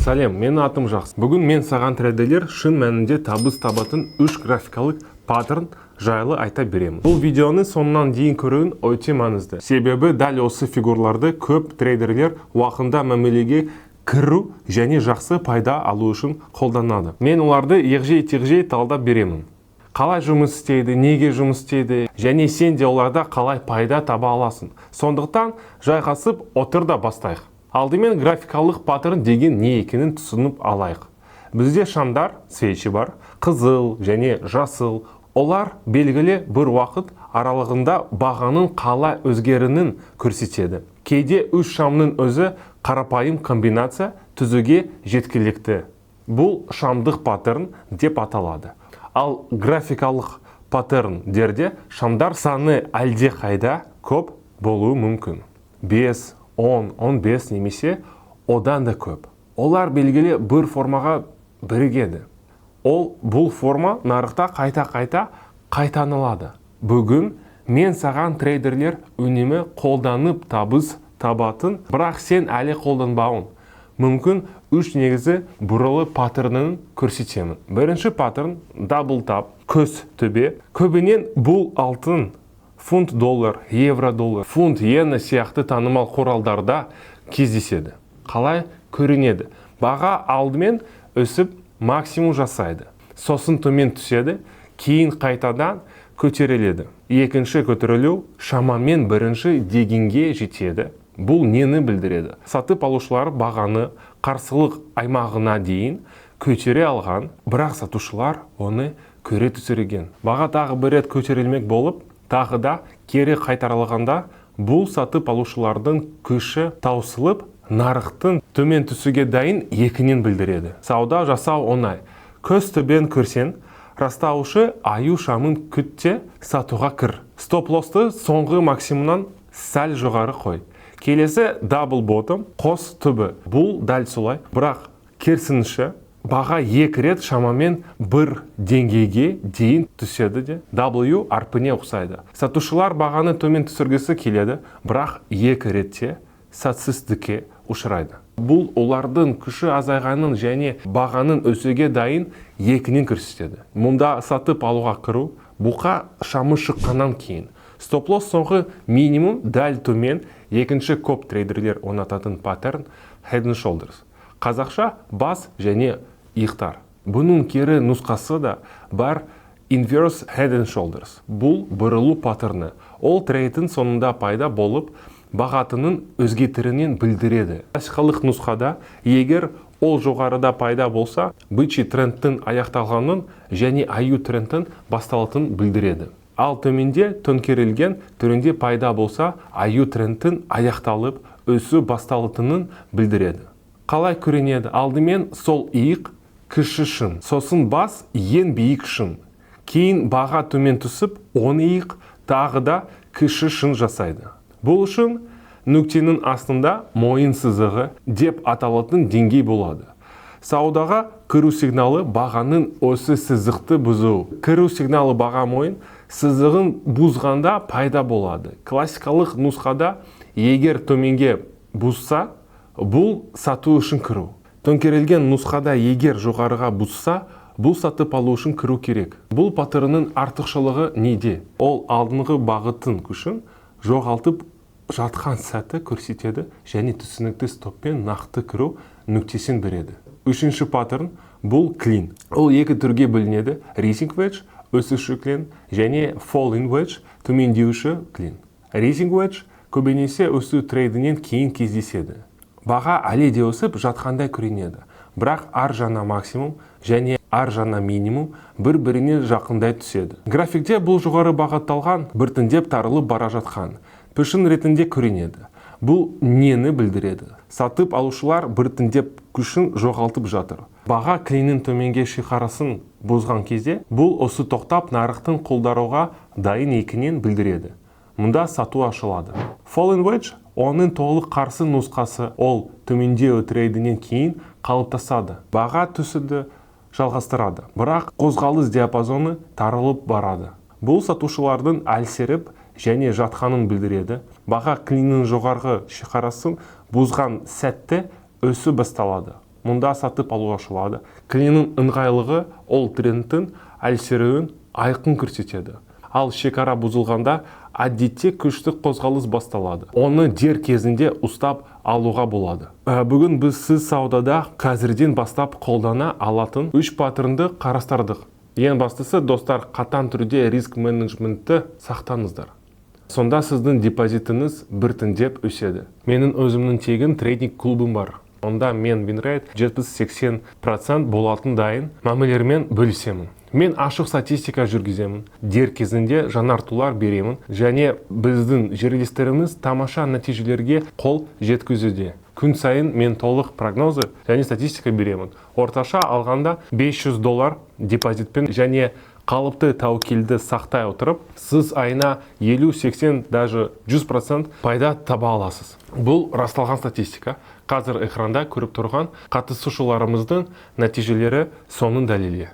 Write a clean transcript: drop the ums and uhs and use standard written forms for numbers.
Сәлем, менің атым Жақсы. Бүгін мен саған трейдерлер шын мәнінде табыс табатын үш графикалық паттерн жайлы айта беремін. Бұл видеоны соңынан дейін көруің өте маңызды. Себебі дәл осы фигураларды көп трейдерлер уақытында мәмілеге кіру және жақсы пайда алу үшін қолданады. Мен оларды егжей-тегжей талдап беремін. Қалай жұмыс істейді, неге жұмыс істейді және сен де оларда қалай пайда таба аласың. Сондықтан жайғасып отыр да, бастайық. Алдымен графикалық паттерн деген не екенін түсініп алайық. Бізде шамдар, свечи бар, қызыл және жасыл. Олар белгілі бір уақыт аралығында бағаның қалай өзгерінін көрсетеді. Кейде үш шамның өзі қарапайым комбинация түзуге жеткілікті. Бұл шамдық паттерн деп аталады. Ал графикалық паттерндерде шамдар саны әлдеқайда көп болуы мүмкін. 5, 10, 15 немесе одан да көп. Олар белгілі бір формаға бірігеді. Ол бұл форма нарықта қайта-қайта қайталанады. Бүгін мен саған трейдерлер үнемі қолданып табыс табатын, бірақ сен әлі қолданбауың мүмкін үш негізі бұрылу паттернін көрсетемін. Бірінші паттерн — double top, қос төбе. Көбінен бұл алтын, фунт доллар, евро доллар, фунт иена сияқты танымал құралдарда кездеседі. Қалай көрінеді? Баға алдымен өсіп, максимум жасайды. Сосын төмен түседі, кейін қайтадан көтеріледі. Екінші көтерілу шамамен бірінші деңгейге жетеді. Бұл нені білдіреді? Сатып алушылар бағаны қарсылық аймағына дейін көтере алған, бірақ сатушылар оны көре түсірген. Баға тағы бір рет көтерілмек болып, тағы да кері қайтарылғанда, бұл сатып алушылардың күші таусылып, нарықтың төмен түсуге дайын екенін білдіреді. Сауда жасау оңай. Қос төбені көрсең, растаушы аю шамын күт те, сатуға кір. Стоп лоссты соңғы максимумнан сәл жоғары қой. Келесі — double bottom, қос түбі. Бұл дәл солай, бірақ керісінше: баға екі рет шамамен бір деңгейге дейін түседі де, W әрпіне ұқсайды. Сатушылар бағаны төмен түсіргісі келеді, бірақ екі ретте сәтсіздікке ұшырайды. Бұл олардың күші азайғанын және бағаның өсуге дайын екенін көрсетеді. Мұнда сатып алуға кіру бұқа шамы шыққаннан кейін. Стоп лосс соңғы минимум дәл төмен. Екінші көп трейдерлер ұнататын паттерн — head and shoulders. Қазақша бас және иықтар. Бұның кері нұсқасы да бар — inverse head and shoulders. Бұл бұрылу паттерні. Ол трейдтің соңында пайда болып, бағытының өзгертірінен білдіреді. Классикалық нұсқада егер ол жоғарыда пайда болса, бычий трендтің аяқталғанын және аю трендтің басталатынын білдіреді. Ал төменде төңкерілген түрінде пайда болса, аю трендтің аяқталып, өсу басталатынын білдіреді. Қалай көрінеді? Алдымен сол иық кіші шың, сосын бас ең биік шың. Кейін баға төмен түсіп, оң иық тағы да кіші шың жасайды. Бұл үшін нүктенің астында мойын сызығы деп аталатын деңгей болады. Саудаға кіру сигналы — бағаның осы сызықты бұзуы. Кіру сигналы баға мойын сызығын бұзғанда пайда болады. Классикалық нұсқада егер төменге бұзса, бұл сату үшін кіру. Төңкерілген нұсқада егер жоғарыға бұзса, бұл сатып алу үшін кіру керек. Бұл паттернның артықшылығы неде? Ол алдыңғы бағыттың күшін жоғалтып жатқан сәтті көрсетеді және түсінікті стоппен нақты кіру нүктесін береді. Үшінші паттерн — бұл клин. Ол екі түрге бөлінеді: rising wedge, өсуші клин, және falling wedge, төмендеуші клин. Rising wedge көбінесе өсу трендінен кейін кездеседі. Баға әлі де өсіп жатқандай көрінеді, бірақ әр жаңа максимум және әр жаңа минимум бір-біріне жақындай түседі. Графикте бұл жоғары бағытталған, біртіндеп тарылып бара жатқан пішін ретінде көрінеді. Бұл нені білдіреді? Сатып алушылар біртіндеп күшін жоғалтып жатыр. Баға клиннің төменгі шекарасын бұзған кезде, бұл осы тоқтап, нарықтың құлдырауға дайын екенін білдіреді. Мұнда сату ашылады. Falling wedge — оның толық қарсы нұсқасы. Ол төмендеу трендінен кейін қалыптасады. Баға түсуді жалғастырады, бірақ қозғалыс диапазоны тарылып барады. Бұл сатушылардың әлсіреп және жатқанын білдіреді. Баға клиннің жоғарғы шекарасын бұзған сәтте өсу басталады. Мұнда сатып алу ашылады. Клиннің ыңғайлығы ол трендтің әлсіреуін айқын көрсетеді. Ал шекара бұзылғанда, әдетте күшті қозғалыс басталады. Оны дер кезінде ұстап алуға болады. Бүгін біз сіз саудада қазірден бастап қолдана алатын үш паттернді қарастырдық. Ең бастысы, достар, қатаң түрде риск менеджментті сақтаңыздар. Сонда сіздің депозитіңіз біртіндеп өседі. Менің өзімнің тегін трейдинг клубым бар. Онда мен винрейт 70-80% болатын дайын мәмілелермен бөлісемін. Мен ашық статистика жүргіземін, дер кезінде жаңартулар беремін және біздің жерлестеріміз тамаша нәтижелерге қол жеткізуде. Күн сайын мен толық прогнозы және статистика беремін. Орташа алғанда, 500 доллар депозитпен және қалыпты тәуекелді сақтай отырып, сіз айына 50, 80, даже 100% пайда таба аласыз. Бұл расталған статистика. Қазір экранда көріп тұрған қатысушыларымыздың нәтижелері соның дәлелі.